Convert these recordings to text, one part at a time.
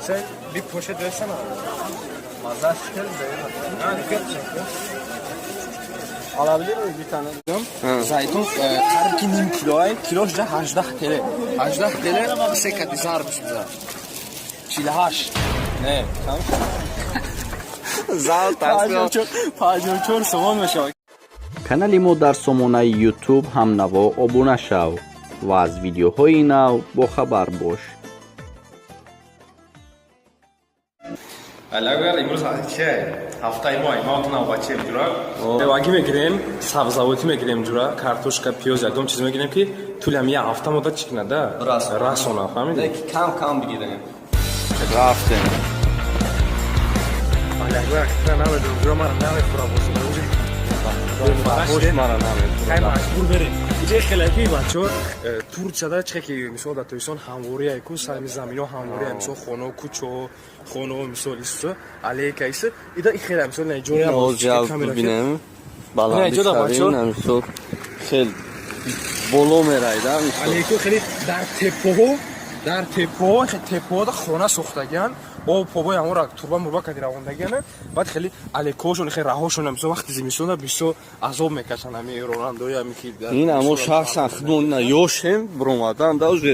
Sen bir poşet versene abi. Mazaj Ha, Alabilir miyiz bir tane? Зайтун қариб ки ним килоай, килош ҷа 18 теле. 18 теле се кати зарб шуда. 48. Не, кам? Зал 54 сомон мешавад. Канали мо дар сомонаи Ютуб ҳамнаво обуна шав ва аз видеоҳои нав бохабар бош. Агар имрӯз чи ҳафтаи мо ма оту навбатчием, ҷура. Мевагӣ мегирем, сабзавотӣ мегирем, ҷура, картошка, пиёз, ягон чиз мегирем, ки тӯли ҳам як ҳафта муддат чӣ кунад, да? Расона, фаҳмидӣ? Кам кам бигирем. Рафтем. Намедонам, ҷура, мара намехӯра бозор. Бош, мара Хай, намехӯра. Маҷбур берем. Иҷа хелаки бачо Турчада чихе ки мисол дар Тоҷикистон ҳамвория ку сами замино ҳамвория, мисол хонао, кӯчао, хонао, мисол исо алейка исо ида и хела мисол наҷоя. Ҳозир бибинем. Не, ҷода, бачо. Баландӣ мисол хел боло мерайда мисол. Алейко хеле дар теппоҳо, хеле теппоҳо хона сохтагиан, об побои ҳамора турба мурба кади равондагиан, баъд хеле алейкоҳошон, хеле раҳошон, мисол вақти зимистона бисёр азоб мекашанд ҳами ронандои ҳами ки Ин амо шахсан худмон ина ёшем биромадан да уже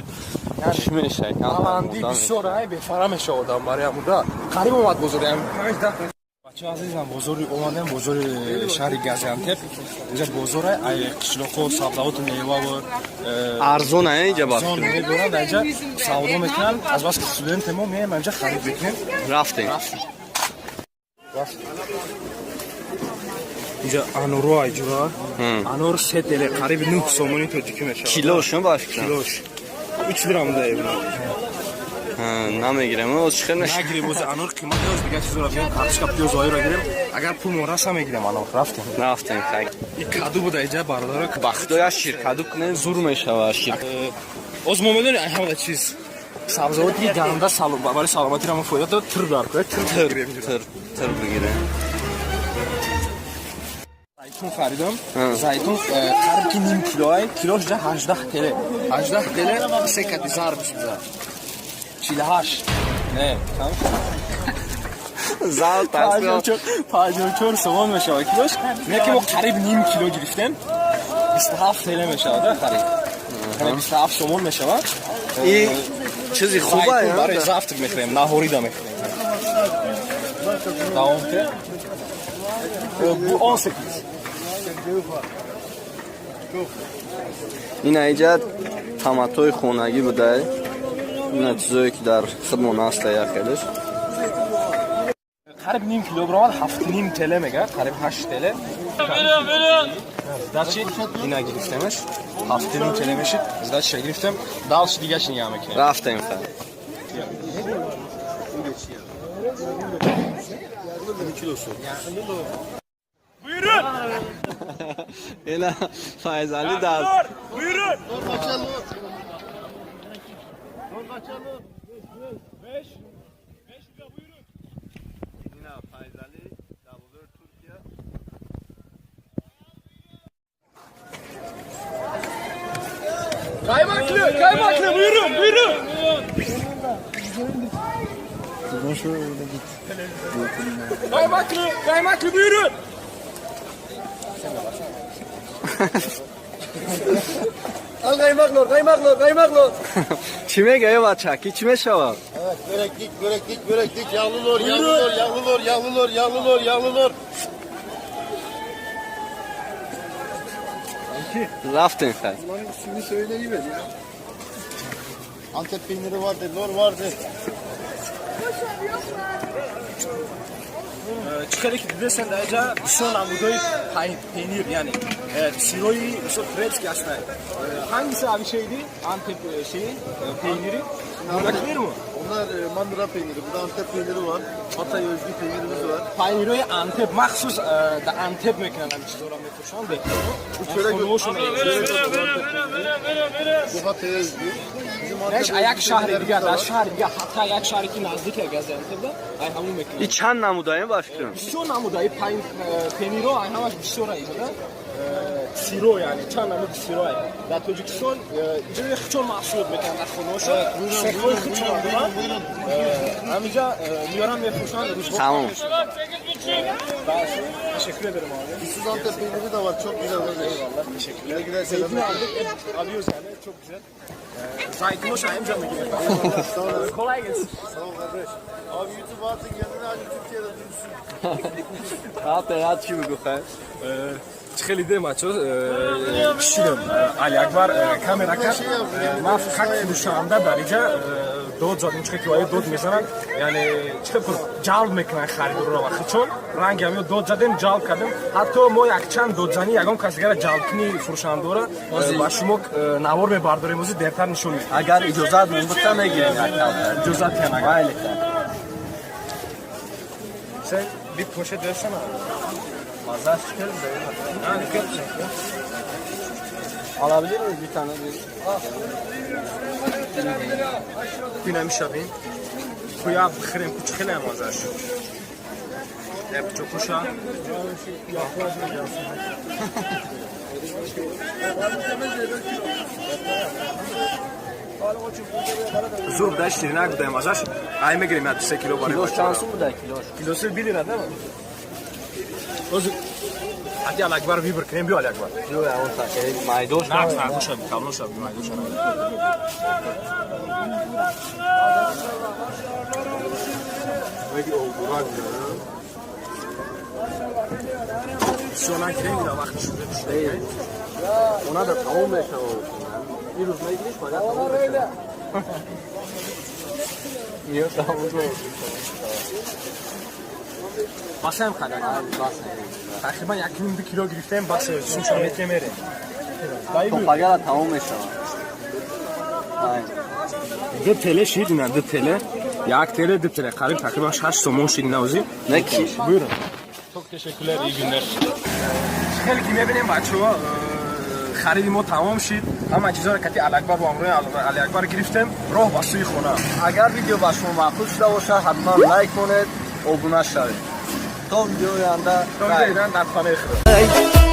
чӣ мешавад? Баландӣ бисёр ай бефара мешавад одам барои ҳамуда. Қариб омад бозори ҳам 5-10. Бачаҳо азизам, бозори омадем, бозори шаҳри Газиантеп. Инҷа бозоре ай қишлоқҳо сабзавоту меваву Арзон ай инҷа ба. арзон мебаранд, инҷа савдо мекунанд. Аз бас ки студенте мо меем, инҷа харид мекунем. Рафтем. Рафтем. Инҷа аноро ай, ҷура, анор 3 теле, қариби 9 сомони тоҷикӣ мешавад. Килошон ба фикрам. Килош 3 лира муда ибна. Намегирем. Оз чӣ хел Нагирем, боз анор қимат ёз, дигар чизоро бигирем, картошка, пиёз оиро гирем. Агар пул мо раса, мегирем анор. Рафтем. Рафтем, хай. И каду буда иҷа, бародаро. Ба худо, як ширкаду кунем, зур мешавад шир. Оз мо медонем, ай ҳамада чиз сабзавоти ганда барои саломатиро мо фоида дорад. Тир дар кӯ, тир Тир бигирем. тир тир бигирем. Зайтун харидам. Зайтун қариб ки ним килоай, килош ҷа 18 теле. 18 теле се кати зарб шуда. 48. Не, кам? Зал 54 сомон мешавад килош. Не ки мо қариб ним кило гирифтем. 27 теле мешавад, да, қариб. Яъне 27 сомон мешавад. И чизи хуба. Зайтун барои завтрак мехӯрем, наҳорида мехӯрем. Давом ке. Bu 18. Ина иҷа томатои хонагӣ будай. Ина чизое ки дар худмон аста, як хелеш. Қариб ним кило баромад, 7,5 теле мега, қариб 8 теле. Сдачи ина гирифтемаш. 7,5 теле мешид. Сдачи гирифтем. Дальше дигаш нига мекунем. Рафтем, хай. Buyurun. Ина Файзали дар Buyurun. 5 5 lira, buyurun. Ина Файзали дар бозори Туркия. Kaymaklı, kaymaklı, buyurun, buyurun. Kaymaklı, kaymaklı, buyurun. Al kaymaklı, kaymaklı, kaymaklı. Чӣ мега, бача, ки чӣ мешавад? Evet, böreklik, böreklik, böreklik, yağlı lor, yağlı lor, yağlı lor, yağlı lor, yağlı lor, yağlı lor. Рафтем, хай. Bunların ismini söyleyiver ya. Antep peyniri vardı, lor vardı. Чӣ хеле ки дидесен, дар инҷа бисёр намудҳои пенир, яъне сирои бисёр турецкий ҳастанд. Hangisi abi şeydi? Antep şeyi, peyniri. Buradakiler mi? Onlar mandıra peyniri, burada Antep peyniri var. Hatay özgü peynirimiz var. Пайнирои Антеп махсус, дар Антеп мекунанд ҳамин чизҳоро, мефурӯшанд. Bu çörek Хонаҳошон. Çörek otu Antep peyniri. Bu Hatay'a özgü. Bizim Неш Antep а як özgü шаҳри peynirlerimiz дигар, de дар var. шаҳри дигар, ҳатто як шаҳре ки наздик Газиантепда, ай ҳамун мекунанд. И чанд намудаем, ба фикрам? Бисёр намудаи пениро, ай ҳамаш бисёр аизода. Сиро, яъне чанд намуди сиро. Дар Тоҷикистон иҷо хучон маҳсулот мекунанд дар хонаошон, цехҳои хучон доранд. Ҳаминҷа меоранд, мефурӯшанд. Tamam. Teşekkür ederim abi. Süz Antep peyniri de var. Çok güzel kardeş. Eyvallah, teşekkürler. Güle güle, Zeytin selametle. aldık, hep alıyoruz yani, çok güzel. Zeytin o amca mı gibi? Sağ olasın. Kolay gelsin. Sağ ol kardeş. Abi, YouTube'a atın kendini, hadi Türkiye'de duysun. Ҳа, чӣ бигӯ, хайр. Хеле дем, бачо, шидам. Али Акбар камера кард. Ман фақат фурӯшанда дар иҷа дод задем, чӣ ки вай дод мезананд, яъне чӣ хел ҷалб мекунанд харидорро ва хичон ранги ҳамиё дод задем, ҷалб кардем. Ҳатто мо якчанд додзанӣ, ягон кас дигара ҷалбкунӣ фурӯшандора ба шумо навор мебардорем, ози дертар нишон медиҳем. Агар иҷозат мебута, мегирем як калта. Иҷозат диҳан агар. Майли. Sen bir poşet versene abi. Маззаш чӣ хел? Yani Alabilir miyiz bir tane? Bir? Бинамиша бин. Куя бихӯрем, ку чӣ хеле маззаш. Як чокуша. Зур буда, ширинак буда маззаш. Ай, мегирем як 2-3 кило барои. Килош чанд сум буда, килош? Килоси 1 лира, да? Ҳозир Ҳади Алакбар выбор кунем, биё, Алиакбар. Ё, он таке майдош. На, фармоша, калоша, майдоша. Peki o Burak ya. Бисёр нагирем, ина вақти шуда шуда. Она да тамом мешавад. Ирӯз мегириш, фақат тамом мешавад. Ё, тамом. Басаем қадар. Тақрибан 1,5-2 кило гирифтем, бас, сумша метем, мерем. То пагара тамом мешавад. Ай. 2 теле шид, ина 2 теле. 1 теле, 2 теле. Қариб тақрибан 6 сомон шид ина ози. Не ки? Buyurun. Çok teşekkürler, iyi günler. Хеле ки мебинем, бачаҳо, хариди мо тамом шид. Ҳама чизҳоро кати Алиакбар, бо ҳамроҳи Алиакбар гирифтем. Роҳ ба сӯи хона. Агар видео ба шумо маъқул шуда бошад, ҳатман лайк кунед, обуна шавед. То видеои оянда. То видеои оянда, дар хонаи худо.